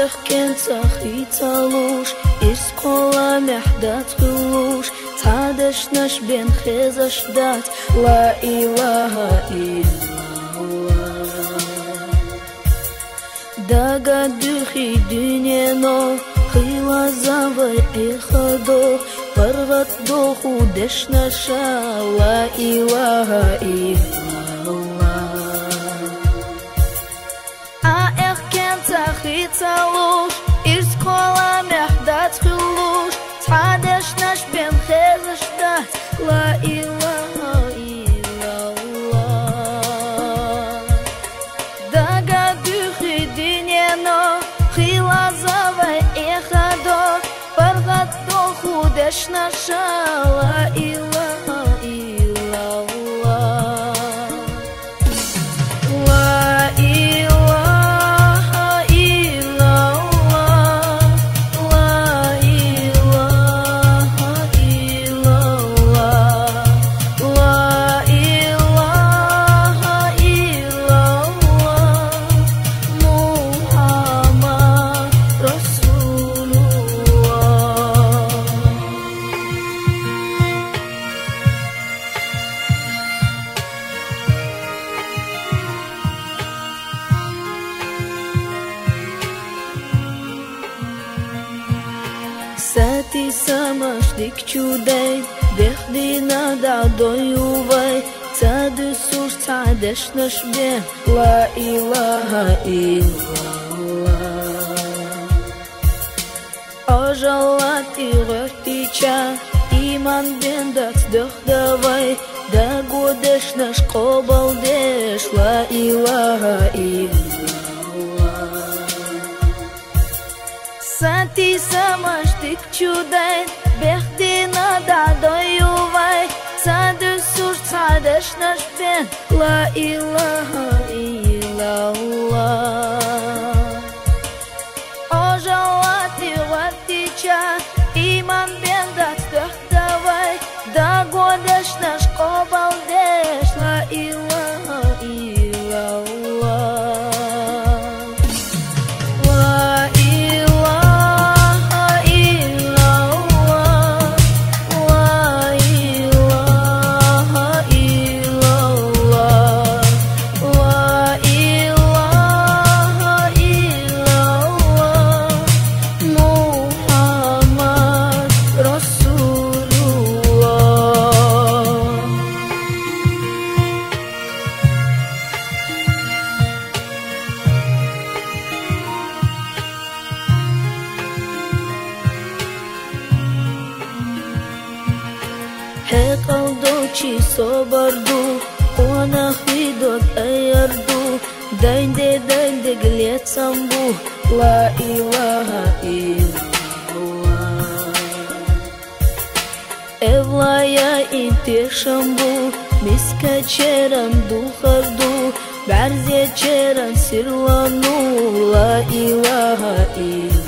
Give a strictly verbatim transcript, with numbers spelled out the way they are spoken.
Эхкенца хицалуш, ирс кхола мехь дац хуьлуш, цхьа дешнаш бен хезаш дац, ла илагьа иллаллагь. Дага дуьхи дуьнено, хила завай эхадо, паргъат доху дешнаша, ла илагьа иллаллагь. А эхкенца хицалуш, ирс кхола мехь дац хуьлуш, цхьа дешнаш бен хезаш дац, ла илагьа иллаллагь. Дага дуьхи дуьнено, хила завай эхадо, паргъат доху дешнаша, ла илагьа иллаллагь. Ла илагьа иллаллагь, ла илагьа иллаллагь, ла илагьа иллаллагь, Мухьаммад расулуллагь. Сати самаш дик чудайн, бехдина дадоювай, ца дуьсуш цхьа дешнаш бен, ла илагьа иллаллагь. Ажалати гъертича, иман бен дац дехъ давай, дагу дешнаш къобалдеш, ла илагьа иллаллагь. Сати самаш дик чудайн, бехдина дадоювай, ца дуьсуш цхьа дешнаш бен, ла илагьа иллаллагь. Ажалати гъертича, иман бен дац дехъ давай, дагу дешнаш къобалдеш, ла илагьа иллаллагь. Ла илагьа иллаллагь, ла илагьа иллаллагь. Ла илагьа иллаллагь, Мухьаммад расулуллагь. Хьекьалдо чи собарду, къонах видот аярду, дайн-дедайдег лецамбу, ла илагьа иллаллагь. Эвлаяин тешамбу, мискачеран духарду, бярзечеран сирлану, ла илагьа иллаллагь.